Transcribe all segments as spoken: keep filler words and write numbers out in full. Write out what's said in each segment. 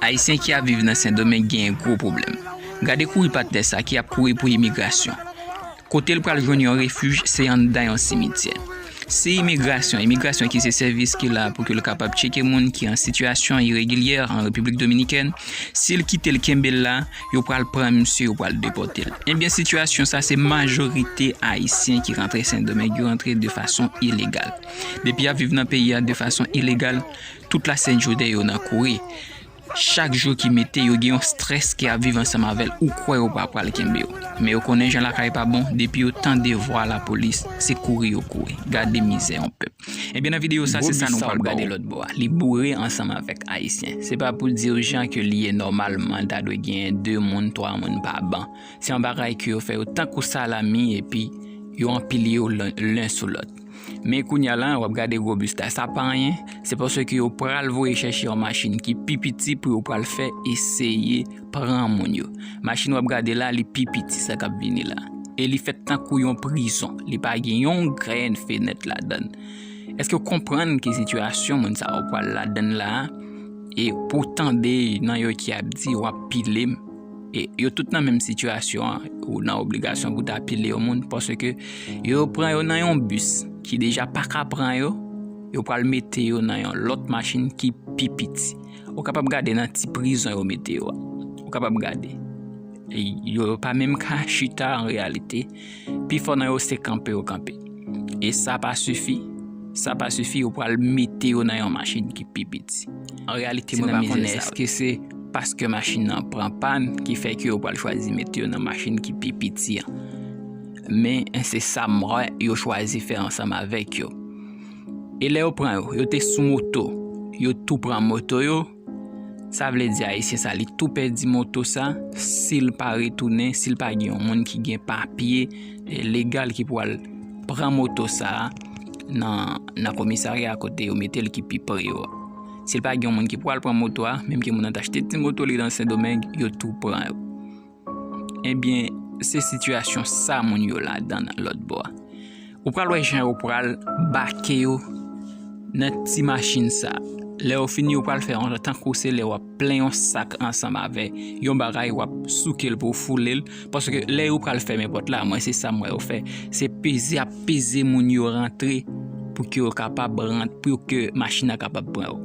Ayisyen ki ap viv nan Sendomeng genyen gwo pwoblèm. Gade kouri pa tè sa ki ap kouri pou imigrasyon. Kote l pral jwenn yon refij, se anndan yon simityè. Se imigrasyon, imigrasyon ki se sèvis ki la pou ke l kapab tcheke moun ki an sitiyasyon iregilyè an Repiblik Dominikèn. Si l kite l kenbe l la, yo pral pran misye, yo pral depòte l. Ebyen, sitiyasyon sa, se majorite Ayisyen ki rantre Sendomeng, yo rantre de fason ilegal. Depi y ap viv nan peyi a de fason ilegal, tout lasent jounen yo nan kouri. Chak jou ki mete, yo gen yon strès ki ap viv ansanm avè l, ou kwè yo pa pral kenbe yo. Men yo konnen jan lakay pa bon, depi yo tande vwa lapolis, se kouri yo kouri. Gade mizè yon pèp. Ebyen, nan videyo sa, se sa nou pral gade lòt bò a. Li boure ansanm avèk Ayisyen. Se pa pou di w jan ke li ye nòmalman, ta dwe gen de moun, twa moun pa ban. Se yon bagay ke yo fè yo tankou salami, epi yo anpile yo len, len sou lòt. Men kounye a la, w ap gade gwo bis la, sa pa anyen, se paske yo pral voye chèche yon machin ki pi piti pou yo pral fè eseye pran moun yo. Machin w ap gade la, li pi piti sa k ap vini la. E li fèt tankou yon prizon. Li pa gen yon grenn fenèt ladan l. Èske w konprann ki sitiyasyon moun sa yo pral ladan l la a? E pou w tande nan yo ki ap di, w ap pile m. E yo tout nan menm sitiyasyon an, ou nan obligasyon pou ta pile yon moun, paske yo pran yo nan yon bis ki deja pa ka pran yo, yo pral mete yo nan yon lòt machin ki pi piti. Ou kapab gade nan ti prizon yo mete yo a. Ou kapab gade. E yo pa menm ka chita an reyalite. Pifò nan yo se kanpe yo kanpe. E sa pa sifi. Sa pa sifi, yo pral mete yo nan yon machin ki pi piti. An reyalite, mwen pa konnen èske se paske machin nan pran pàn ki fè ke yo pral chwazi mete yo nan machin ki pi piti an. Men se sa m wè yo chwazi fè ansanm avèk yo. E lè yo pran yo, yo te sou moto. Yo tou pran moto yo. Sa vle di Ayisyen sa, li tou pèdi moto sa, si l pa retounen, si l pa gen yon moun ki gen papye, eh, legal ki pral pran moto sa nan, nan komisarya kote yo mete l ki pi pre yo a. Si l pa gen yon moun ki pral pran moto a, menm ke moun nan t achte ti moto li nan Sendomeng, yo tou pran yo. Ebyen, se sitiyasyon sa moun yo ladan nan lòt bò a. Ou pral wè jan yo pral bake yo nan ti machin sa. Lè yo fini, yo pral fè yon tankou se lè w ap plen yon sak ansanm avè yon bagay, w ap souke l pou w foule l. Paske lè yo pral fèmen pòt la, mwen se sa m wè yo fè. Se peze ap peze moun yo rantre pou ke yo kapab rant, pou ke machin nan kapab pran yo.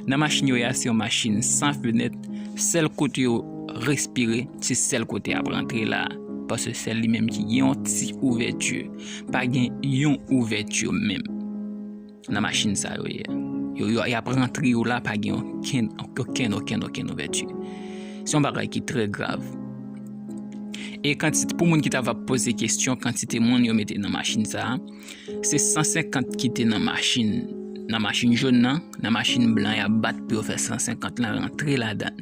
Nan machin yo ye a, se yon machin san fenèt, sèl kote yo respire, se sèl kote y ap rantre la. Paske sèl li menm ki gen yon ti ouvèti. Pa gen yon ouvèti menm. Nan machin sa yo ye. Yo, yo, y ap rantre yo la, pa gen okenn, okenn, okenn, okenn ouvèti. Se yon bagay ki trè grav. E kantite, pou moun ki ta va poze kesyon, kantite moun yo mete nan machin sa a, se san senkant ki te nan machin, nan machin jòn nan, nan machin blan y ap bat pou yo fè san senkant lan rantre ladan.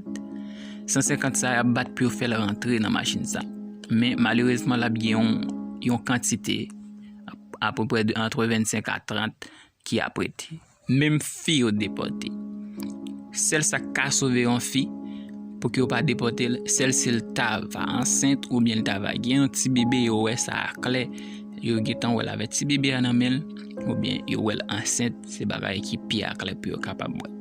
San senkant sa y ap bat pou yo fè l rantre nan machin sa. Men malerezman, l ap gen yon, yon kantite, apeprè de, ant vennsenk a trant, ki ap rete. Menm fi yo depòte. Sèl sa k ka sove yon fi pou ke yo pa depòte l, sèl si l ta va ansent oubyen l ta va gen yon ti bebe, yo wè sa a klè, yo gentan wè l avèk ti bebe a nan men l, oubyen yo wè l ansent, se bagay ki pi aklè pou yo kapab wè.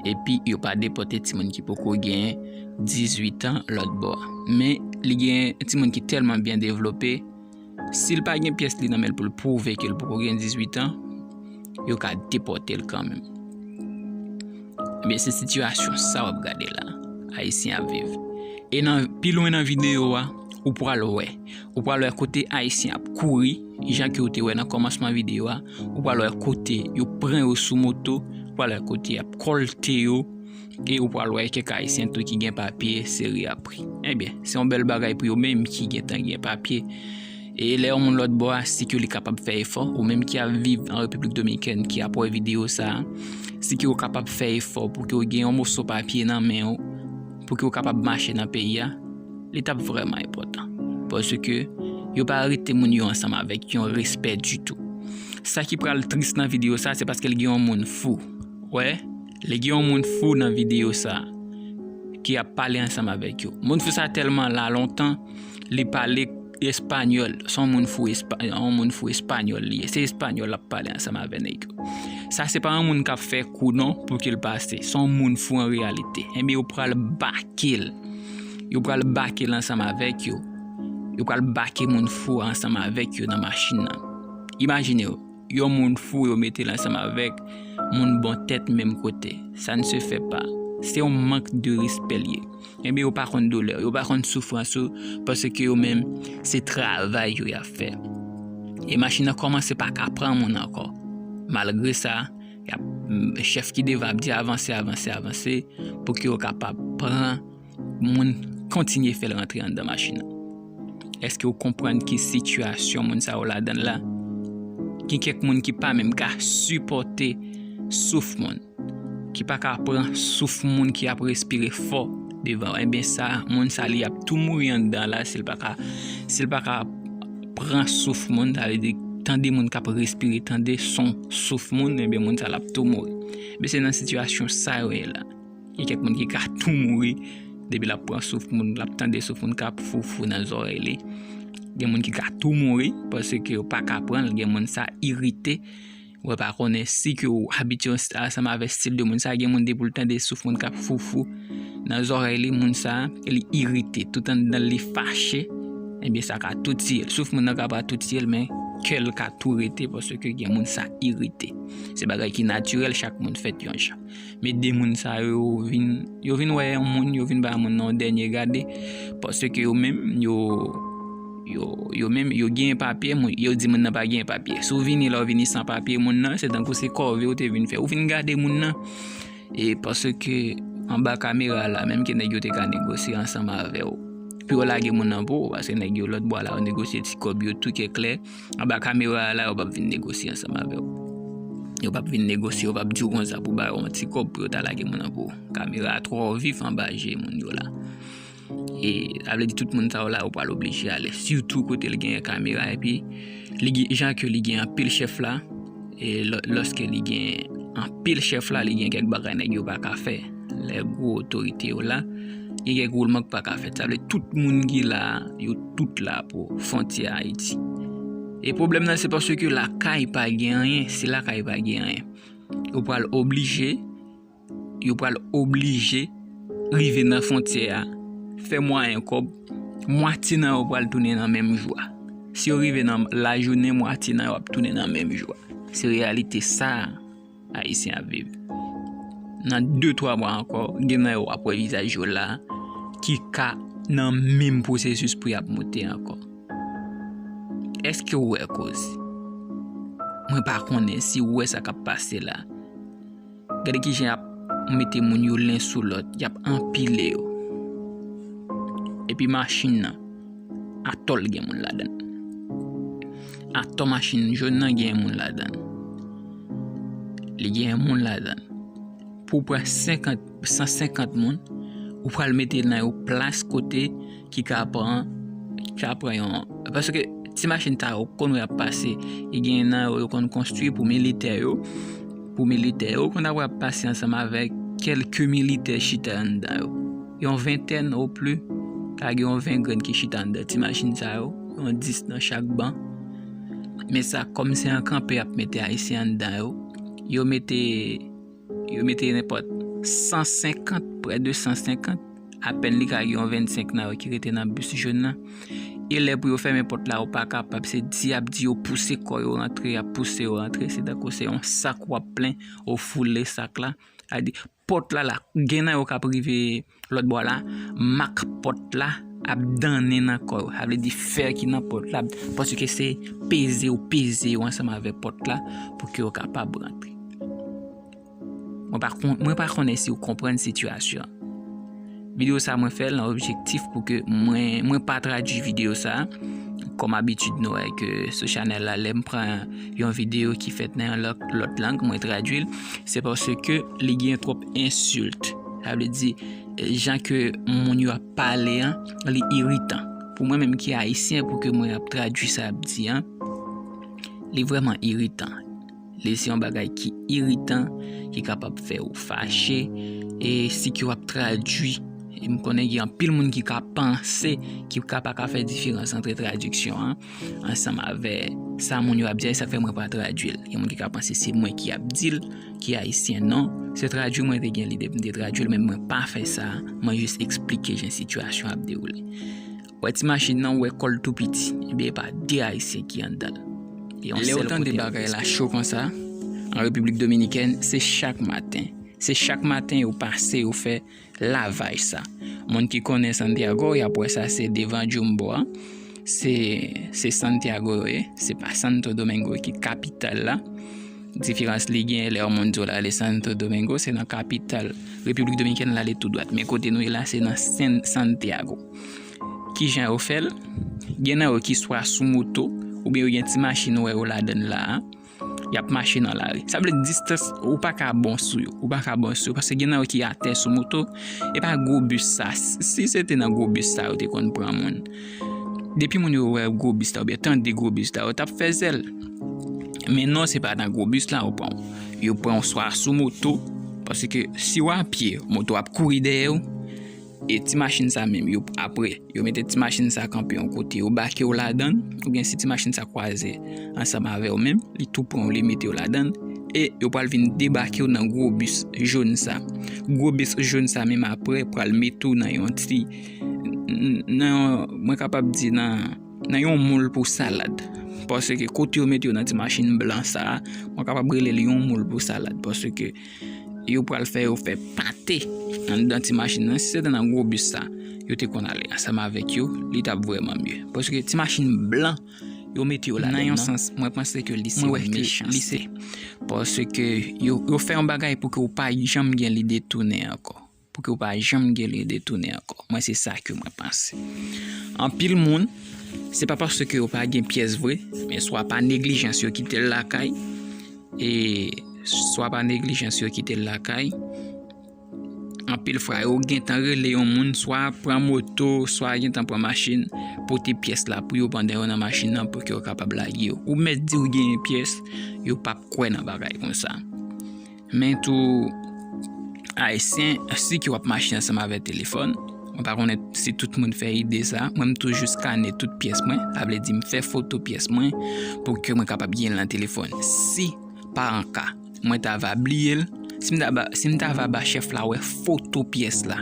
Epi yo pa depòte timoun ki poko gen dizuit an lòt bò a. Men li gen timoun ki tèlman byen devlope, si l pa gen pyès li nan men l pou l pwouve ke l poko gen dizuit an, yo ka depòte l kanmenm. Ebyen, se sitiyasyon sa w ap gade la, Ayisyen ap viv. E nan, pi lwen nan videyo a, ou pral wè. Ou pral wè kote Ayisyen ap kouri, jan ke w te wè nan kòmansman videyo a, ou pral wè kote yo pran yo sou moto, ou pral wè kote y ap kòlte yo, e ou pral wè kèk Ayisyen tou ki gen papye sere ap ri. Ebyen, se yon bèl bagay pou yo menm ki gentan gen papye. E lè yon moun lòt bò a, si ke li kapab fè efò, ou menm ki ap viv an Repiblik Dominikèn, ki ap wè videyo sa a, si ke w kapab fè efò pou ke w gen yon moso papye nan men w, pou ke w kapab mache nan peyi a, li t ap vrèman enpòtan. Paske yo pa rete moun yo ansanm avèk yon respè ditou. Sa ki pral tris nan videyo sa, se paske l gen yon moun fou. Wè, li gen yon moun fou nan videyo sa ki ap pale ansanm avèk yo. Moun fou sa tèlman la lontan, li pale espanyòl, se yon moun fou espa-, yon moun fou espanyòl li ye. Se espanyòl l ap pale ansanm avè nèg yo. Sa se pa yon moun k ap fè kou non pou ke l pase. Se yon moun fou an reyalite. Enben, yo pral bake l. Yo pral bake l ansanm avèk yo. Yo pral bake moun fou ansanm avèk yo nan machin nan. Imajine w, yon moun fou, yo mete l ansanm avèk moun bon tèt menm kote. Ça ne se fait pas. Se yon mank de respè l ye. Enben, yo pa konn doulè w, yo pa konn soufrans ou, paske yo menm, se travay yo y ap fè. E machin nan kòmanse pa ka pran moun ankò. Malgre sa, y ap, chèf ki devan ap di avanse, avanse, avanse, pou ke yo kapab pran moun, kontinye fè l rantre anndan machin nan. Èske w konprann ki sitiyasyon moun sa yo ladan l la? Gen kèk moun ki pa menm ka sipòte souf moun, ki pa ka pran souf moun ki ap respire fò devan. Enben sa, moun sa li ap tou mouri anndan la si l pa ka, si l pa ka pran souf moun, sa vle di tande moun k ap respire, tande son souf moun, enben moun sa l ap tou mouri. Enben se nan sitiyasyon sa yo ye la. Gen kèk moun ki ka tou mouri depi l ap pran souf moun, l ap tande souf moun k ap foufou nan zòrèy li. Gen moun ki ka tou mouri paske yo pa ka pran l, gen moun sa irite. Ou pa konnen si ke w abitye ansanm avèk estil de moun sa, gen moun depi l tande souf moun k ap foufou nan zòrèy li, moun sa li irite, tout anndan li fache. Enben sa ka tou tiye l. Souf moun nan ka pa tou tiye l, men kè l ka tou rete paske gen moun sa irite. Se bagay ki natirèl, chak moun fèt yon jan. Men de moun sa yo vin, yo vin wè yon moun, yo vin bay moun nan yon dènye gade, paske yo menm, yo, yo, yo menm, yo gen papye, moun, yo di moun nan pa gen papye. Si w vini la, w vini san papye moun nan, se tankou se kòve w te vin fè. Ou vin gade moun nan, e paske anba kamera la, menm ke nèg yo te ka negosye ansanm avè w. Pou yo lage moun nan pou ou, paske nèg yo lòt bò la, yo negosye ti kòb yo tou kè klè. Anba kamera a la, yo p ap vin negosye ansanm avè w. Yo p ap vin negosye, yo p ap di w konsa pou ba yo yon ti kòb pou yo ta lage moun nan pou ou. Kamera a twò vif anba je moun yo la. E sa vle di tout moun sa yo la, yo pral oblije ale. Sitou kote l gen kamera, epi li gen, jan ke li gen anpil chèf la, e lò-, lòske li gen anpil chèf la, li gen kèk bagay nèg yo pa ka fè. Lè gwo otorite yo la, gen kèk woulman k pa ka fèt. Sa vle tout moun ki la, yo tout la pou fwontyè Ayiti. E pwoblèm nan se paske lakay pa gen anyen, si lakay pa gen anyen, yo pral oblije, yo pral oblije rive nan fwontyè a, fè mwayen kòb, mwatye nan yo pral tounen nan menm jou a. Si yo rive nan lajounen, mwatye nan yo ap tounen nan menm jou a. Se reyalite sa a Ayisyen ap viv. Nan de twa mwa ankò, gen nan yo w ap wè vizaj yo la, ki ka nan menm pwosesis pou y ap moute ankò. Èske w wè koze? Mwen pa konnen si w wè sa k ap pase la. Gade kijan y ap mete moun yo len sou lòt, y ap anpile yo. Epi machin nan, atò l gen moun ladan l. Atò machin jòn nan gen moun ladan l. Li gen moun ladan l. Pou w pran senkant, san senkant moun, ou pral mete nan yon plas kote ki ka pran, ki ka pran yon, paske ti machin sa yo konn wè ap pase, e gen nan yo, yo konn konstwi pou militè yo. Pou militè yo, konn ap wè ap pase ansanm avèk kèlke militè chita anndan yo. Yon ventèn o pli, ka gen yon ven grenn ki chita anndan ti machin sa yo, yon dis nan chak ban. Men sa, kòm se an kanpe y ap mete Ayisyen anndan yo, yo mete, yo mete nenpòt san senkant, prè de san senkant, apèn li ka gen yon vennsenk nan yo ki rete nan bis jòn nan. E lè pou yo fèmen pòt la, yo pa kapab, se di y ap di yo pouse kò yo rantre, y ap pouse yo rantre, se tankou se yon sak w ap plen, ou foule sak la. Sa vle di, pòt la, la, gen nan yo k ap rive lòt bò la, mak pòt la ap dannen nan kò yo. Sa vle di fè ki nan pòt la, paske se peze yo peze yo ansanm avèk pòt la pou ke yo kapab rantre. Mwen pa kon-, mwen pa konnen si w konprann sitiyasyon an. Videyo sa mwen fè l nan objektif pou ke mwen, mwen pa tradui videyo sa. Kòm abitid nou wè ke sou chanèl la, lè m pran yon videyo ki fèt nan yon lòt, lòt lang, mwen tradui l. Se paske li gen twòp ensilt. Sa vle di, jan ke moun yo ap pale an, li iritan. Pou mwen menm ki ayisyen, pou ke mwen ap tradui sa y ap di an, li vrèman iritan. Li se yon bagay ki iritan, ki kapab fè w fache, e si ke w ap tradui E m konnen gen anpil moun ki ka panse ki ka pa ka fè diferans ant tradiksyon an ansanm avè sa moun yo ap di a, e sa k fè mwen pa tradui l. Gen moun ki ka panse se mwen ki ap di l, ki ayisyen. Non, se tradui mwen te gen lide pou m te tradui l, men mwen pa fè sa. Mwen jis eksplike jan sitiyasyon ap dewoule. Wè ti machin nan, ou wè kò l tou piti. Ebyen, e pa de ayisyen ki anndan l. E yon sèl kote yo. Lè w tande bagay la cho konsa, an Repiblik Dominikèn, se chak maten. Se chak maten yo pase, yo fè lavaj sa. Moun ki konnen Santiago, y ap wè sa se devan Jumbo a. Se, se Santiago yo ye, se pa Santo Domingo ki kapital la. Diferans li gen, lè yon moun di w l ale Santo Domingo, se nan kapital Repiblik Dominikèn, l ale tou dwat. Men kote nou ye la, se nan Sen-, Santiago. Kijan yo fè l? Gen nan yo ki swa sou moto, oubyen yo gen ti machin ou wè yo ladan l la a. Y ap mache nan lari. Sa vle di distans, ou pa ka bon sou yo. Ou pa ka bon sou yo, paske gen nan yo ki atè sou moto. E pa gwo bis sa. Si, si se te nan gwo bis sa, yo te konn pran moun. Depi moun yo wè gwo bis la, oubyen tande gwo bis la, yo t ap fè zèl. Men non, se pa nan gwo bis la yo pran w. Yo pran w swa sou moto, paske si w apye, moto ap kouri dèyè w. E ti machin sa menm, yo, apre, yo mete ti machin sa kanpe yon kote, yo bake w ladan l, oubyen si ti machin sa kwaze ansanm avè w menm, li tou pran w, li mete w ladan l, e yo pral vin debake w nan gwo bis jòn sa. Gwo bis jòn sa menm apre pral mete w nan yon ti, n-, nan yon, mwen kapab di nan, nan yon moul pou salad. Paske kote yo mete yo nan ti machin blan sa a, mwen kapab rele l yon moul pou salad. Paske yo pral fè yo fè pate anndan ti machin nan. Si se te nan gwo bis sa, yo te konn ale ansanm avèk yo, li t ap vrèman mye. Paske ti machin blan, yo mete yo ladan nan yon sans, mwen panse ke li se yon mechansite. Paske yo, yo fè yon bagay pou ke w pa janm gen lide tounen ankò. Pou ke w pa janm gen lide tounen ankò. Mwen, se sa ke mwen panse. Anpil moun, se pa paske yo pa gen pyès vre, men swa pa neglijans yo kite l lakay, e swa pa neglijans yo kite l lakay. Anpil fwa, yo gentan rele yon moun, swa pran moto, swa gentan pran machin, pote pyès la pou yo pandan yo nan machin nan pou ke yo kapab lage yo. Ou mèt di w genyen pyès, yo p ap kwè nan bagay konsa. Men tou, Ayisyen, si ke w ap mache ansanm avèk telefòn, mwen pa konnen si tout moun fè ide sa, mwen m toujou skane tout pyès mwen, sa vle di m fè foto pyès mwen pou ke mwen kapab gen l nan telefòn. Si, pa an ka, mwen ta va bliye l, si m ta va, si m ta va ba chèf la wè foto pyès la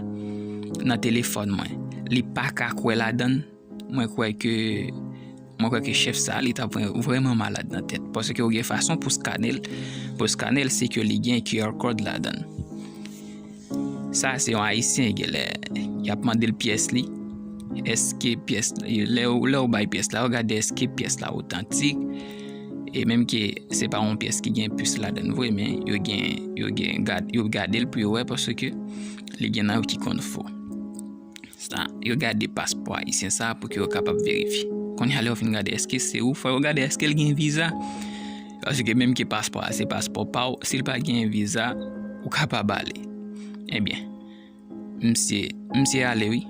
nan telefòn mwen, li pa ka kwè ladan l, mwen kwè ke, mwen kwè ke chèf sa, li t ap vre-, vrèman malad nan tèt. Paske ou gen fason pou skane l, pou skane l, se ke li gen Q R code ladan l. Sa, se yon Ayisyen, genlè, y ap mande l pyès li. Èske pyès, lè w, lè w bay pyès la, yo gade èske pyès la otantik. E menm ke se pa yon pyès ki gen pis ladan l vre, men yo gen, yo gen gad-, yo gade l pou yo wè, paske li gen nan yo ki konn fo. Sa, yo gade paspò ayisyen sa pou ke yo kapab verifye. Kounye a, lè yo fin gade èske se ou, fò yo gade èske l gen viza. Paske menm ke paspò a se paspò pa w, si l pa gen viza, ou kapab ale. Ebyen, misye, misye ale wi.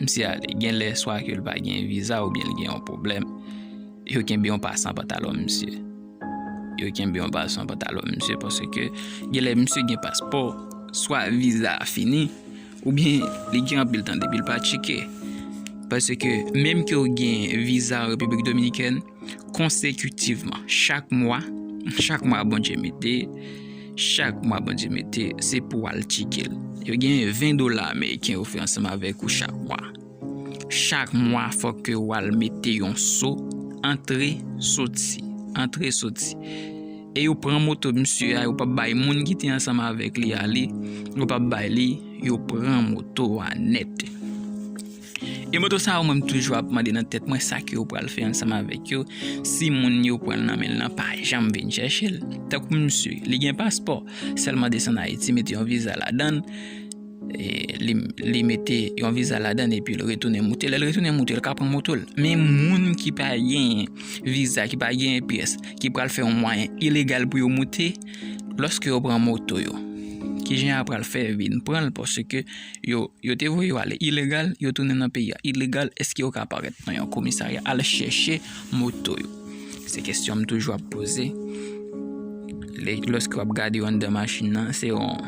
Misye ale. Genlè swa ke l pa gen viza oubyen l gen yon pwoblèm. Yo kenbe yon pasan pantalon misye. Yo kenbe yon pasan pantalon misye paske genlè misye gen paspò, swa viza a fini, oubyen li gen anpil tan depi l pa tcheke. Paske menm ke w gen viza Repiblik Dominikèn, konsekitivman, chak mwa, chak mwa Bondye mete, chak mwa Bondye mete, se pou w al tcheke l. Yo gen ven dola ameriken yo fè ansanm avèk ou chak mwa. Chak mwa, fòk ke w al mete yon so, antre, soti, antre, soti. E yo pran moto misye a, yo p ap bay moun ki te ansanm avèk li a li, yo p ap bay li, yo pran moto a nèt. E moto sa yo, mwen, m toujou ap mande nan tèt mwen sa ke yo pral fè ansanm avèk yo, si moun yo pran l nan men l lan pa janm vin chèche l. Tankou misye, li gen paspò, sèlman desann Ayiti, mete yon viza ladan l, e, li, li mete yon viza ladan l epi l retounen moute l. Lè l retounen moute l, l ka pran moto l. Men moun ki pa gen viza, ki pa gen pyès, ki pral fè yon mwayen ilegal pou yo moute, lòske yo pran moto yo, kijan y a pral fè vin pran l? Paske yo, yo te voye yo ale ilegal, yo tounen nan peyi a ilegal, èske yo ka parèt nan yon komisarya, al chèche moto yo? Se kesyon m toujou ap poze. Lè, lòske w ap gade yo anndan machin nan, se yon,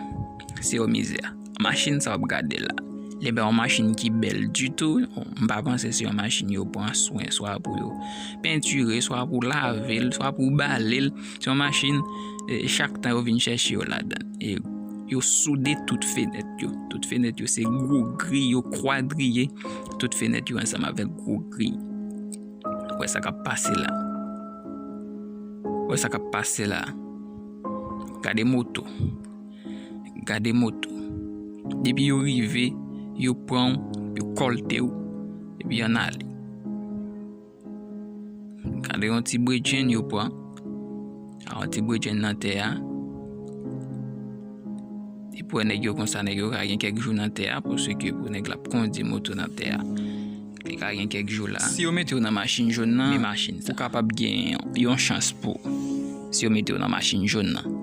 se yon mizè. Machin sa w ap gade la, Li pa yon machin ki bèl ditou. M pa panse se yon machin yo pran swen, swa pou yo pentire, swa pou lave l, swa pou bale l. Se yon machin, eh, chak tan yo vin chèche yo ladan. E yo soude tout fenèt yo. Tout fenèt yo se gwo gri, yo kwadriye tout fenèt yo ansanm avèk gwo gri. Ou wè sa k ap pase la. Ou wè sa k ap pase la. Gade moto. Gade moto. Depi yo rive, yo pran w, yo kòlte w, epi y ann ale. Gade yon ti bredjenn yo pran. A, yon ti bredjenn nan tè a. Depi w wè nèg yo konsa, nèg yo ka gen kèk jou nan tè a, paske pou nèg la ap kondui moto nan tè a. Li ka gen kèk jou la. Si yo mete w nan machin jòn nan, men machin sa, ou kapab gen yon chans pou, si yo mete w nan machin jòn nan.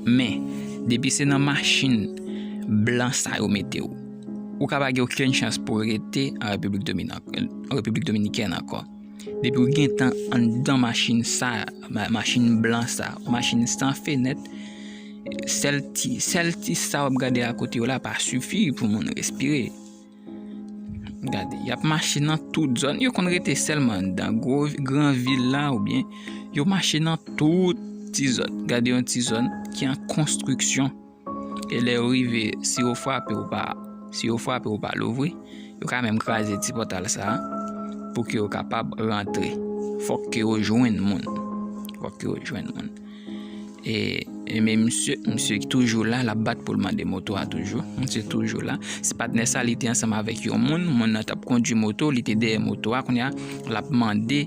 Men, depi se nan machin blan sa yo mete w, ou ka pa gen okenn chans pou rete an Repiblik Dominik-, an Repiblik Dominikèn ankò. Depi w gentan anndan machin sa, ma-, machin blan sa, machin san fenèt, sèl ti, sèl ti sa w ap gade akote yo la pa sifi pou moun respire. Gade, y ap mache nan tout zòn. Yo konn rete sèlman anndan gwo, gran vil la, oubyen yo mache nan tout ti zòn. Gade yon ti zòn ki an konstriksyon. E lè yo rive, si yo frape ou pa, si yo frape ou pa louvri, yo ka menm kraze ti pòtal sa a pou ke yo kapab rantre. Fòk ke yo jwenn moun. Fòk ke yo jwenn moun. E, e men misye, misye ki toujou la, l ap bat pou l mande moto a toujou. Misye toujou la. Se patnè sa, li te ansanm avèk yon moun. Moun nan t ap kondui moto, li te dèyè moto a. Kounye a, l ap mande,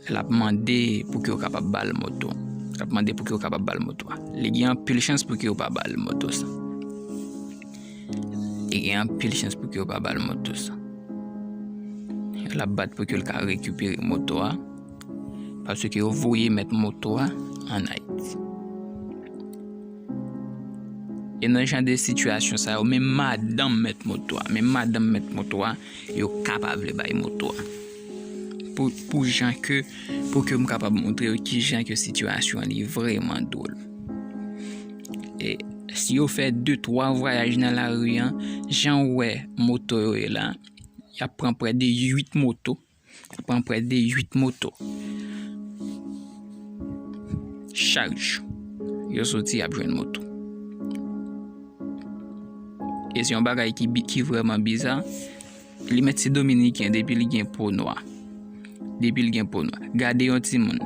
l ap mande pou ke yo kapab ba l moto. L ap mande pou ke yo kapab ba l moto a. Li gen anpil chans pou ke yo pa ba l moto sa. Li gen anpil chans pou ke yo pa ba l moto sa. L ap bat pou ke l ka rekipere moto a. Paske yo voye mèt moto a ann Ayiti. E nan jan de sitiyasyon sa yo, menm madanm mèt moto a, menm madanm mèt moto a, yo ka pa vle bay moto a. Pou, pou jan ke, pou ke m kapab montre yo ki jan ke sitiyasyon an li vrèman dwòl. E si yo fè de, twa vwayaj nan lari an, jan w wè moto yo ye la, y ap pran prè de uit moto. Pran prè de uit moto. Chak jou, yo soti, y ap jwenn moto. E se yon bagay ki bi-, ki vrèman biza. Li mèt se Dominiken depi li gen po nwa. Depi li gen po nwa. Gade yon timoun.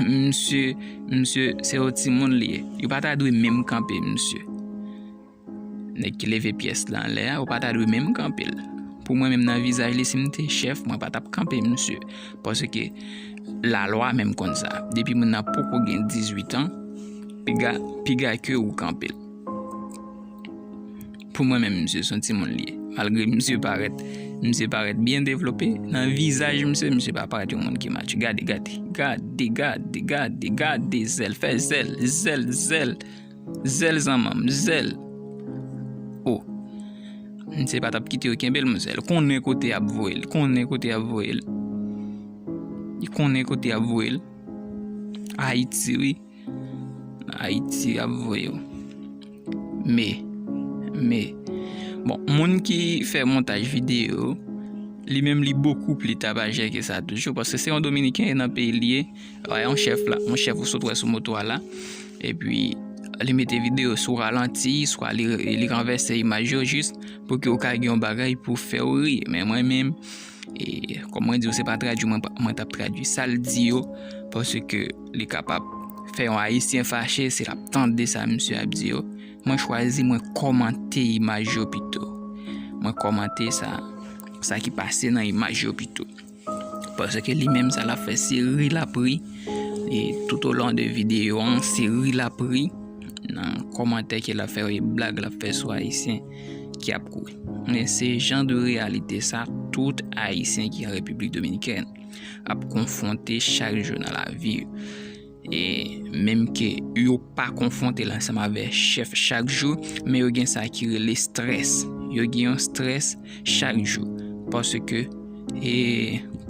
Misye, misye, se yon timoun li ye. Yo pa ta dwe menm kanpe misye. Nèg ki leve pyès la anlè a, ou pa ta dwe menm kanpe l. Pou mwen menm nan vizaj li, si m te chèf, mwen pa t ap kanpe misye. Paske lalwa menm konn sa. Depi moun nan poko gen dizuit an, piga, piga ke ou kanpe l. Pou mwen menm, misye se yon timoun li ye. Malgre misye parèt, misye parèt byen devlope, nan vizaj misye, misye pa parèt yon moun ki matye. Gade, gade, gade, gade, gade, gade, zèl, fè zèl, zèl, zèl. Zèl zanmanm, zèl. O. Misye pa t ap kite yo kenbe l, monchè. L konnen kote y ap voye l. Konnen kote y ap voye l. Li konnen kote y ap voye l. Ayiti, wi. Ayiti y ap voye w. Men, men. Bon, moun ki fè montaj videyo, li menm li bokou pli tabajè ke sa toujou, paske se yon Dominiken nan peyi l ye. Wè, yon chèf la, yon chèf ou sot wè sou moto a la. Epi, li mete videyo sou ralanti, swa li, li ranvèse imaj yo jis pou ke w ka gen yon bagay pou fè w ri. Men mwen menm, e, kòm mwen di w, se pa tradui mwen, mwen t ap tradui sa l di yo, paske li kapab fè yon Ayisyen fache, si l ap tande sa misye ap di yo. Mwen chwazi, mwen kòmante imaj yo pito. Mwen kòmante sa, sa ki pase nan imaj yo pito. Paske li menm sa l ap fè se ri l ap ri. E tout o lon de videyo an, se ri l ap ri. Nan kòmantè ke l ap fè, e blag l ap fè sou Ayisyen ki ap kouri. Men se jan de reyalite sa tout Ayisyen ki an Repiblik Dominikèn ap konfwonte chak jou nan lavi yo. E menm ke yo pa konfwonte l ansanm avè chèf chak jou, men yo gen sa ki rele strès. Yo gen yon strès chak jou. Paske, e,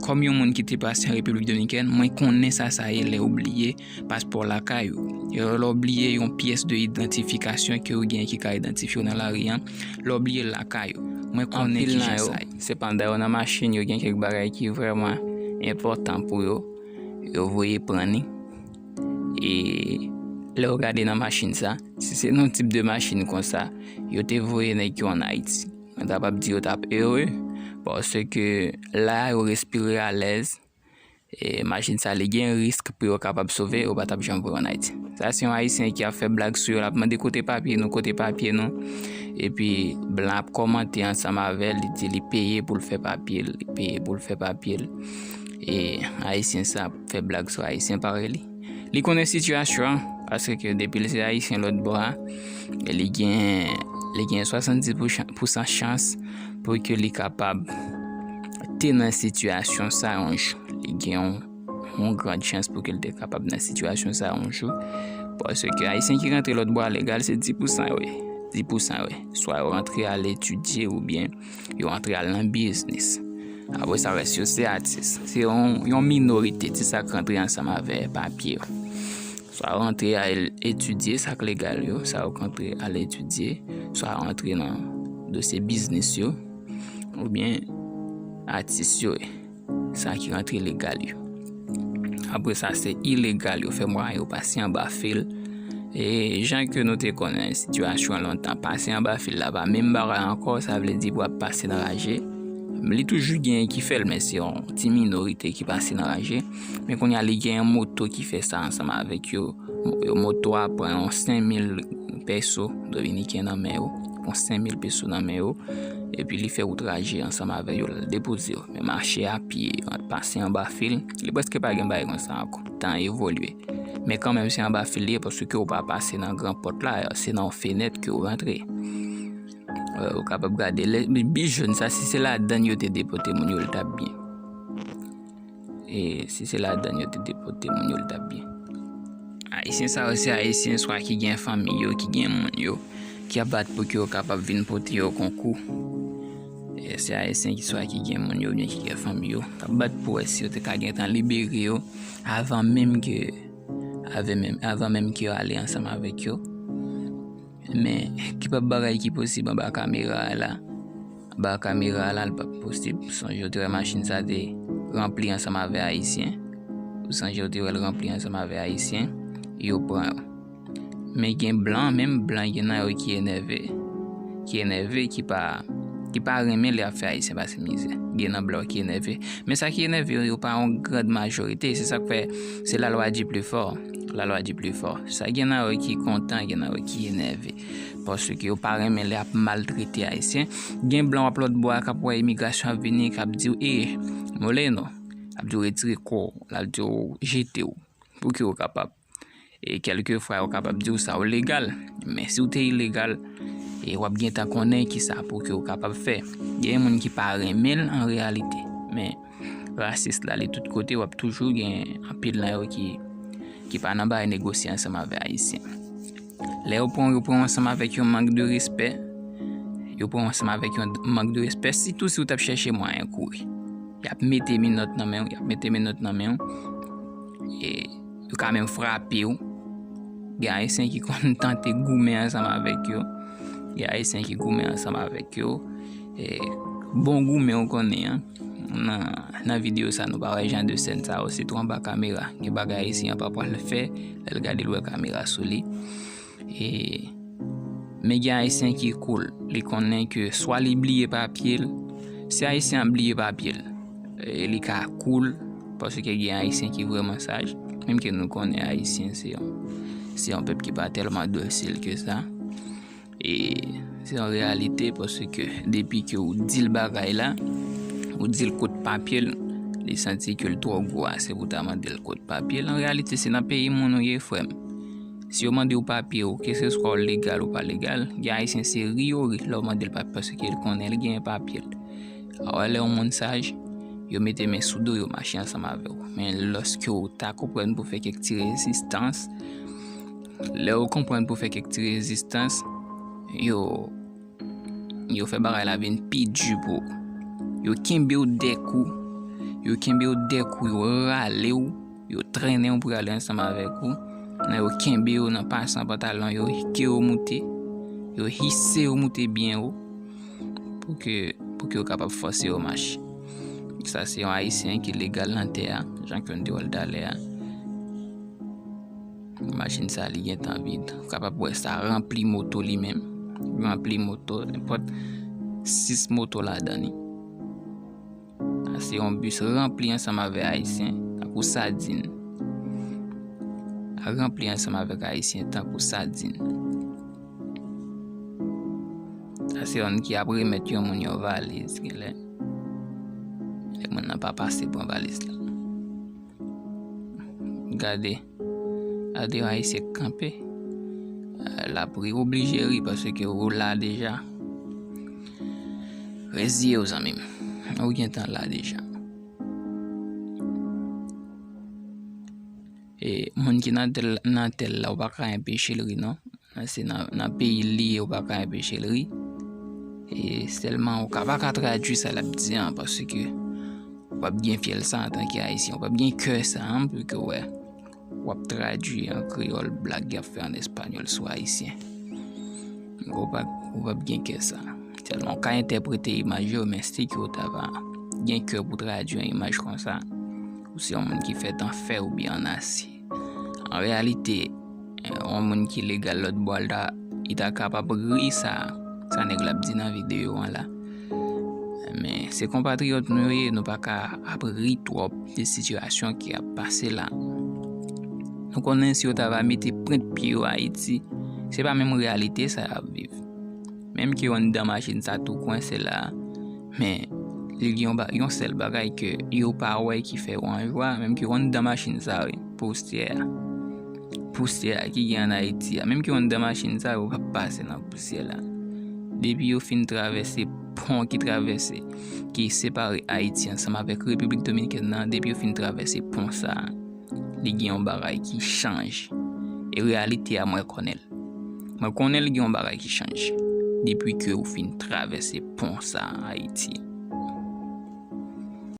Kòm yon moun ki te pase an Repiblik Dominikèn, mwen konnen sa sa ye lè w bliye paspò lakay ou. Lè w bliye yon pyès de idantifikasyon ke w gen ki ka idantifye w nan lari an, lè w bliye l lakay ou. Mwen konnen kijan sa ye. Sepandan, yo nan machin, yo gen kèk bagay ki vrèman enpòtan pou yo. Yo voye pran ni. E lè w gade nan machin sa, si se nan tip de machin konsa, yo te voye nèg yo ann Ayiti. Mwen ta p ap di yo t ap ere, paske la yo respire alèz. E machin sa, li gen risk pou yo kapab sove, yo pa t ap janm voye ann Ayiti. Sa se yon Ayisyen ki ap fè blag sou yo, l ap mande kote papye nou, kote papye nou. Epi blan ap kòmante ansanm avè l, li di li peye pou l fè papye l, li peye pou l fè papye l. E Ayisyen sa ap fè blag sou Ayisyen parèy li. Li konnen sitiyasyon an, paske depi l se Ayisyen lòt bò a, li gen, li gen swasanndis pousan chans pou ke li kapab te nan sitiyasyon sa yon jou. Li gen yon, yon gran chans pou ke l te kapab nan sitiyasyon sa yon jou. Paske Ayisyen ki rantre lòt bò a legal, se dis pousan yo ye. Dis pousan yo ye. Swa yo rantre al etidye oubyen yo rantre al nan biznis. Apre sa, rès yo se atis. Se yon, yon minorite, ti sa k rantre ansanm avè papye yo. Swa yo rantre al etidye, sa k legal yo, sa yo k rantre al etidye, swa yo rantre nan dosye biznis yo, oubyen atis yo ye, sa ki rantre legal yo. Apre sa, se ilegal yo fè mwayen yo pase anba fil. E jan ke nou te konnen sitiyasyon an lontan, pase anba fil la pa menm bagay ankò, sa vle di pou ap pase nan raje. Li toujou gen ki fè l, men se yon ti minorite ki pase nan raje. Men kounye a, li gen yon moto ki fè sa ansanm avèk yo. Yo moto a pran yon senk mil peso dominiken nan men yo, pran senk mil peso nan men yo, epi li fè wout raje ansanm avè yo, l depoze yo. Men mache a pye, pase anba fil, li prèske pa gen bagay konsa ankò. Tan evolye. Men kanmenm, se anba fil li ye, paske ou pa pase nan gran pòt la, se nan yon fenèt ke ou rantre. Ou kapab gade, lè, bi jòn sa, si se ladann yo te depote moun yo, li t ap byen. E si se ladann yo te depote moun yo, li t ap byen. Ayisyen sa yo, se Ayisyen swa ki gen fanmi yo, ki gen moun yo, ki ap bat pou ke yo kapab vin pote yo konkou. E se Ayisyen ki swa ki gen moun yo, oubyen ki gen fanmi yo, k ap bat pou wè si yo te ka gentan libere yo avan menm ke, avan menm, avan menm ke yo ale ansanm avèk yo. Men, ki pa bagay ki posib anba kamera a la? Anba kamera a la, li p ap posib. Sonje w te wè machin sa te ranpli ansanm avè Ayisyen. Ou sonje w te wè l ranpli ansanm avè Ayisyen. Yo pran yo. Men gen blan, menm blan, gen nan yo ki enève. Ki enève, ki pa, ki pa renmen lè y ap fè Ayisyen pase mizè. Gen nan blan yo ki enève. Men sa ki enève yo, yo pa yon grand majorite. Se sa k fè, se la loi du plus fort. La loi du plus fort. Sa gen nan yo ki kontan, gen nan yo ki enève. Paske yo pa renmen lè ap maltrete Ayisyen. Gen blan w ap lòt bò a k ap wè imigrasyon ap vini, k ap di w, "E, Moleno," l ap di w, "Retire kò w," l ap di w, "Jete w," pou ke w kapab. E kèlkefwa, yo kapab di w sa w legal. Men si w te ilegal, e w ap gentan konnen kisa pou ke w kapab fè. Gen moun ki pa renmen l an reyalite. Men rasis la, li tout kote, w ap toujou gen anpil nan yo ki, ki pa nan bagay negosye ansanm avè Ayisyen. Lè yo pran, yo pran ansanm avèk yon mank de respè, yo pran ansanm avèk yon mank de respè, sitou si w t ap chèche mwayen kouri. Y ap mete menòt nan men w, y ap mete menòt nan men w. E yo ka menm frape w. Gen Ayisyen ki konn tante goumen ansanm avèk yo. Gen Ayisyen ki goumen ansanm avèk yo. E bon goumen w konnen an. Nan, nan videyo sa, nou pa wè jan de sèn sa yo, sitou anba kamera. Gen bagay Ayisyen an pa pral fè, lè l gade l wè kamera sou li. E, men gen Ayisyen ki cool. Li konnen ke swa li bliye papye l, si Ayisyen an bliye papye l, e li ka cool, paske gen Ayisyen ki vrèman saj. Menm ke nou konnen Ayisyen se yon, se yon pèp ki pa tèlman dosil ke sa. E se yon reyalite, paske depi ke ou di l bagay la, ou di l kot papye l, li santi ke l twò gwo ase pou ta mande l kot papye l. An reyalite, se nan peyi moun ou ye, frè m. Si yo mande w papye w, keseswa w legal ou pa legal, gen Ayisyen se ri yo ri lè w mande l papye, paske l konnen l gen papye l. Alò, lè yon moun saj, yo mete men sou do, yo mache ansanm avè w. Men lòske w ta konprann pou fè kèk ti rezistans, lè w konprann pou fè kèk ti rezistans, yo, yo fè bagay la vin pi di pou ou. Yo kenbe w dèkou, yo kenbe w dèk ou, yo rale w, yo trennen w pou y ale ansanm avèk ou. Nan yo kenbe w nan pasan pantalon, yo hike w moute, yo hise w moute byen wo, pou ke, pou ke yo kapab fòse yo mache. Sa se yon Ayisyen ki legal nan tè a, jan ke n te wè l talè a. Machin sa, li gentan vid. Ou kapab wè sa ranpli moto li menm. Ranpli moto, nenpòt sis moto ladan li. Sa se yon bis ranpli ansanm avèk Ayisyen, tankou sadin. Ranpli ansanm avèk Ayisyen, tankou sadin. Sa se yonn ki ap remèt yon moun yon valiz, genlè. Lè moun nan pa pase pran valiz la. Gade. Gade yon Ayisyen k kanpe. L ap ri, oblije ri, paske ou la deja. Reziye w, zanmi m. Ou gentan la deja. E moun ki nan tèl, nan tèl la, ou pa ka enpeche l ri, non. Se nan, nan peyi l li ye, ou pa ka enpeche l ri. E sèlman ou ka, pa ka tradui sa l ap di an, paske w ap gen fyèl sa antanke Ayisyen, w ap gen kè sa an, pou ke w wè. W ap tradui an kreyòl blag y ap fè an espanyòl sou Ayisyen. Ou p ap, ou p ap gen kè sa. Sèlman w ka entèprete imaj yo, men si ke w ta va gen kè pou tradui yon imaj konsa, ou se yon moun ki fèt an fè oubyen an asye. An reyalite, yon moun ki legal lòt bò a, li ta, li ta kapab ri sa, sa nèg la ap di nan videyo an la. Men se konpatriyòt nou yo ye, nou pa ka ap ri twòp de sitiyasyon ki ap pase la. Nou konnen si yo ta va mete pwent pye yo Ayiti, se pa menm reyalite sa y ap viv. Menm ke yo anndan machin sa tou kwense la, men li gen yon ba-, yon sèl bagay ke yo pa wè ki fè yo an jwa, menm ke yo anndan machin sa, wi, pousyè a. Pousyè a ki gen ann Ayiti a, menm ke yo anndan machin sa, yo p ap pase nan pousyè la. Depi yo fin travèse pon ki travèse, ki separe Ayiti ansanm avèk Repiblik Dominikèn nan, depi yo fin travèse pon sa, li gen yon bagay ki chanje. E reyalite a, mwen konnen l. Mwen konnen l gen yon bagay ki chanje. Depi ke ou fin travèse pon sa Ayiti.